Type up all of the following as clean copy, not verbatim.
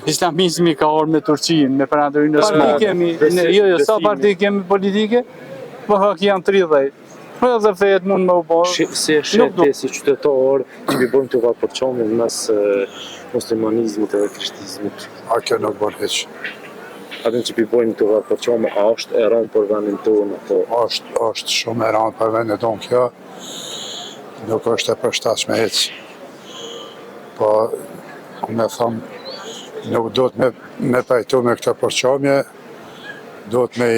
Islamizmi ka ardhur me Turqinë, me Perandorinë Osmane. Parti kemi, ne, jo, jo, sa parti kemi politike? Po hak janë 30. Po edhe fejet mund me u bo. Si e sheh ti si qytetar që pi bojnë këto përçamje mes muslimanizmit edhe krishtizmit? A kjo nuk bon hiç. A din që pi bojnë këto përçamje, a është e rëndë për vendin tonë apo? Është, është shumë e rëndë për vendin tonë kjo. Nuk është e përshtatshme hiç. Po, me thonë, nuk duhet me, me pajtu me këto përçamje, duhet me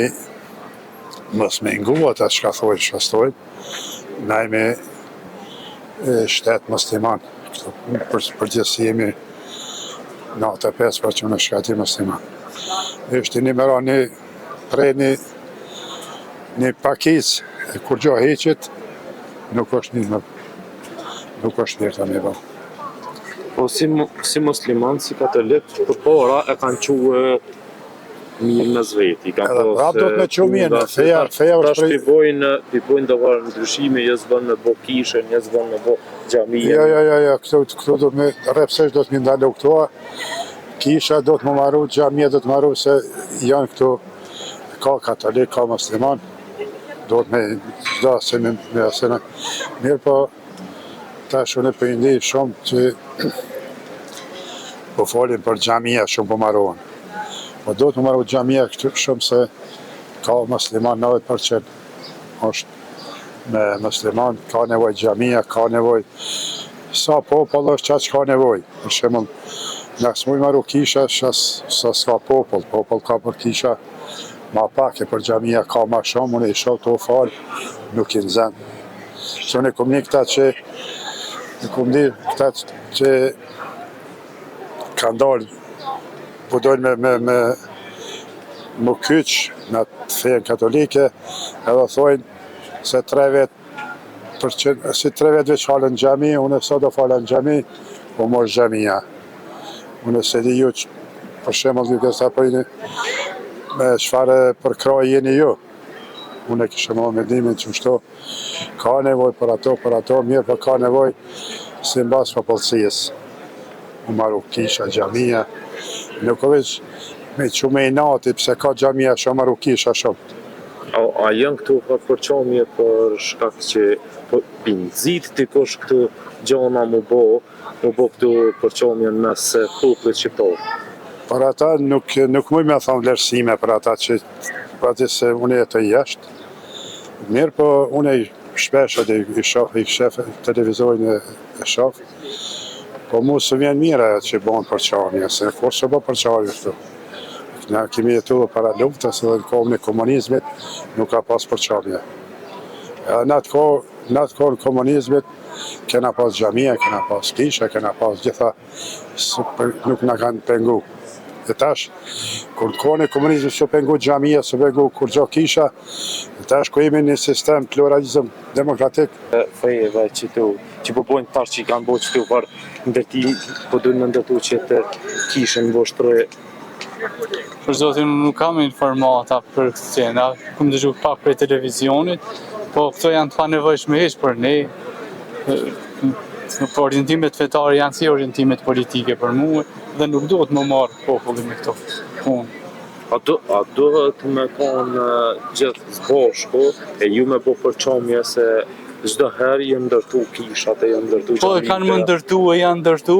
mos me ngu ata çka thojnë, çka s'thojnë, na jemi shtet musliman, këtu për përgjithësi jemi 95% shka ti musliman. Është një mera një prej një, një pakicë e kurgjo hiqit, nuk është mirë, nuk është mirë të me bo. Po si, si musliman, si katolik, përpara e kanë çu mirë mes veti, kanë Edhe prapë duhet me çu mirë, feja, feja është prej... Tash pi bojnë, pi bojnë do farë ndryshime, jo s'bën me bo kishën, jo s'bën me bo xhamien. Jo, jo, jo, jo, këtu, këtu do me, rreptësisht do të me ndalu këtu, kisha do të më maru, xhamia do të maru, se janë këtu, ka katolik, ka musliman, do të me, çdo se me, me, se me, mirë po, tash unë po i ndij shumë që po folin për xhamia shumë po marohen. Po do të më maru xhamia këtu shumë se ka musliman 90% është me musliman, ka nevojë xhamia, ka nevojë sa popull është qaq ka nevojë. Për shembull, na s'muj maru kisha, sa sa s'ka popull, popull ka për kisha ma pak e për xhamia ka ma shumë, unë i shoh tu fal, nuk i nxen. Se unë e kom ni këta që e kom ni këta që kanë dalë po dojnë me, me, me më kyç në atë fenë katolike edhe thojnë se tre vet për që, si tre vet veç falen në xhami, unë sot do fala në xhami, po mos xhamia. Unë se di ju, që, për shembull ju kësa po jeni, me çfarë përkrahje jeni ju. Unë e kisha më mendimin që shto, ka nevojë për ato, për ato, mirë po ka nevojë simbas popullsisë. U maru kisha, xhamia, nuk o veç me që me inati, pse ka xhamia shumë, maru kisha shumë. A, a janë këto farë përçamje për shkak që po pi nxit dikush këto gjana mu bo, mu bo këto përçamje në mes popullit shqiptar? Për ata nuk, nuk muj me thonë vlerësime për ata që për atë se unë jetoj jashtë. Mirë po unë i shpesh edhe i shoh, i shef televizorin e, e shoh. Po mu s'më vjen mirë ajo që bon përçamje, se kur s'u bë përçamje këtu. Na kemi jetu edhe para luftës edhe në kohën e komunizmit nuk ka pas përçamje. Edhe në atë kohë, në atë kohë në komunizmit kena pas xhamia, kena pas kisha, kena pas gjitha nuk na kanë pengu. E tash, kur në kohën e komunizmit s'u pengu xhamia, s'u pengu kurgjo kisha, e tash ku jemi në sistem pluralizëm demokratik, Fejeve që tu, që po bojnë tash që i kanë bo që tu për ndërtim, po dojnë me ndërtu që të kishën në Vushtrri. Për zotin nuk kam informata për këtë gjë, kam dëgju pak prej televizionit, po këto janë të panevojshme hiç për ne. Po orientimet fetare janë si orientimet politike për mua dhe nuk duhet me u marrë populli me këto punë. A do, a duhet me konë gjithë së bashku e ju me bo përçamje se çdo herë janë ndërtu kishat e janë ndërtu Po e kanë më ndërtu e janë ndërtu,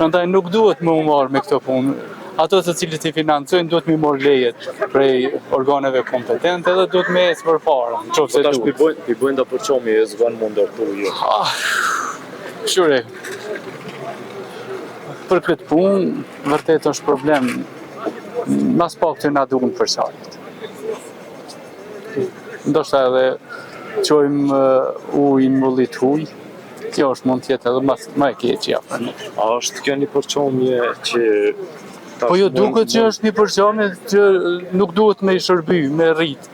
prandaj nuk duhet me u marrë me këto punë. Ato të cilët i financojnë duhet me marrë lejet prej organeve kompetente dhe duhet me ecë përpara, në qoftë Po se tash pi duhet. bojnë, pi bojnë do përçamje, jo s'bën mu ndërtu jo. Ah, Kqyre, për këtë punë, vërtet është problem, mas pak të na duhen përçarjet. Ndoshta edhe çojmë ujë në mulli të huj, kjo është mund të jetë edhe më, më e keqja për ne. A është kjo një përçamje që tash Po jo, mund- duket që është një përçamje që nuk duhet me i shërby, me rrit.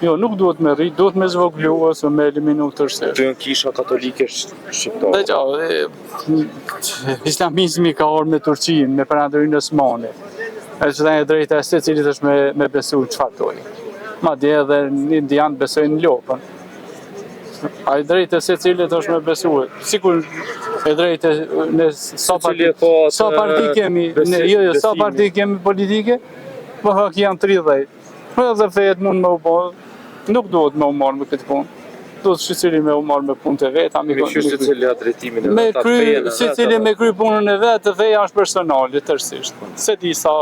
Jo, nuk duhet me rrit, duhet me zvoglu ose me eliminu tërësisht. Këto janë kisha katolike shqiptare. Dhe qa, e, islamizmi ka ardhur me Turqinë, me Perandorinë Osmane. E që dhe e drejta e secilit është me, me besu çfarë dojë. Madje edhe indianë besojnë në lopën. A e drejtë e secilit është me besue. Sikur e drejtë ne sa parti, sa parti kemi, ne, jo, jo, sa parti kemi politike, po hak janë 30. Po edhe fejet mund me u bo, nuk duhet me u marrë me këtë punë. Duhet secili me u marrë me punët e veta. Me kry secili atë drejtimin e vet, atë fejen e vet. Secili me kry punën e vet, feja është personale, tërësisht. S'e di sa...